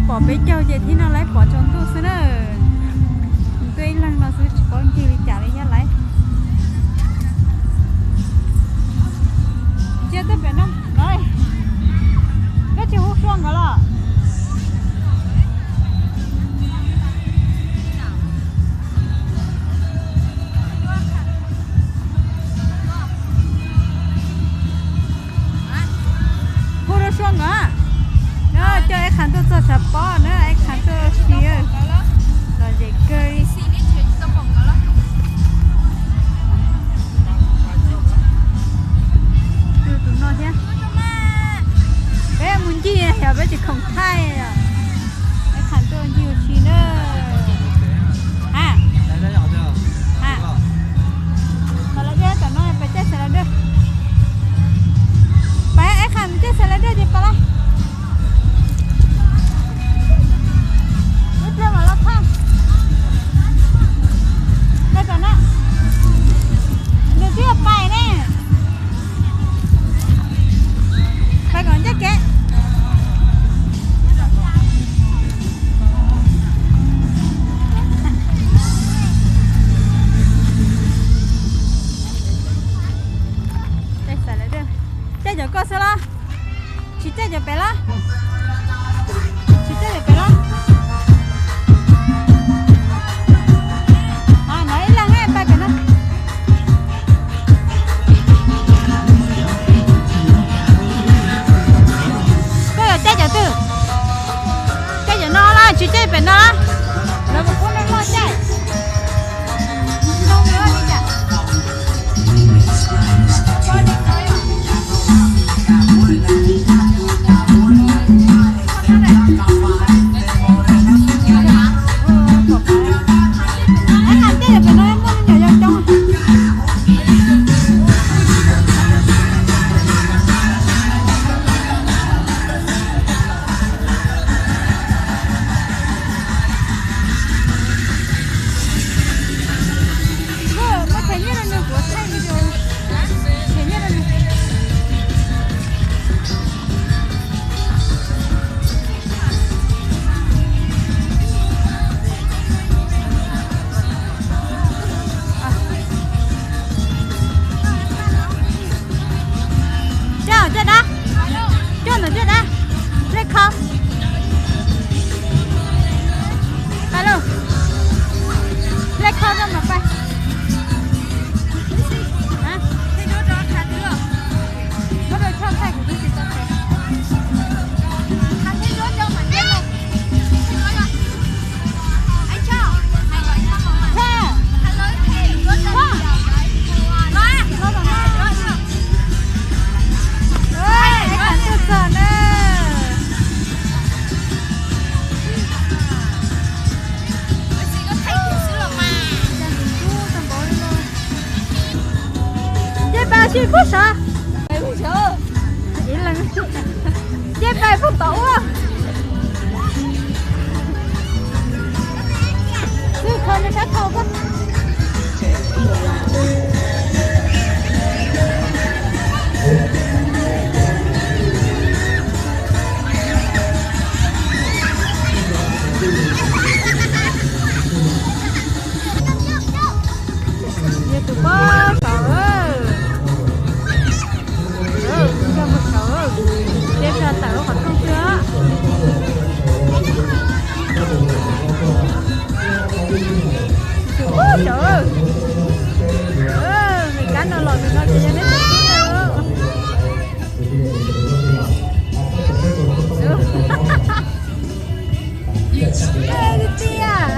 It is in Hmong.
pom peb caug ces thib no lawv pom tsaus ntuj xwb na. Tuaj ib leeg no xwb tsis paub ncig li cas li thiab lawv. Ntsia tuaj pem no, koj tsis hu Sua nkawd los? Hu rau Sua nkawd, coj Eb Qhas tuaj txog tshav pob na, Eb Qhas tuaj si, lom zem kawg li. Tus no thiab. Peb mus ncig yog peb tsis khoom thaij os. Eb Qhas tuaj ncig ua si na. Ha, ha. Pab lawv dej tam no pab caij xav lawv dej. Pab Eb Qhas caij xav lawv dej ces pab lawv. Ib pliag mam los thaij. Pab tom no. Nws twb yuav pais ne. Pais kom ncaj kev. Caij cov koj xwb los? Tsis caij cov pem los? Tsis caij cov pem los? No ib leeg pais pem no. Koj yuav caij cov twg? Caij cov no los tsis caij pem no? Lawv puas pub nej loj caij? Coj coj dab, coj ntawm coj dab, lej kho, pais lauj, lej kho rau mas pais. Muab rau Tshoj thaij kuv twb tsis tau thaij. Ncej pais sib kub sov. Ncej pais puag tom ub. Xwb kho nws sab khau koj. Yog tus pob saud, tus yog mus saud, ces tawm lub qhov rooj xwb. Tus pob saud, Meskas no los tus no ces yog neb tus tub na. Tiag.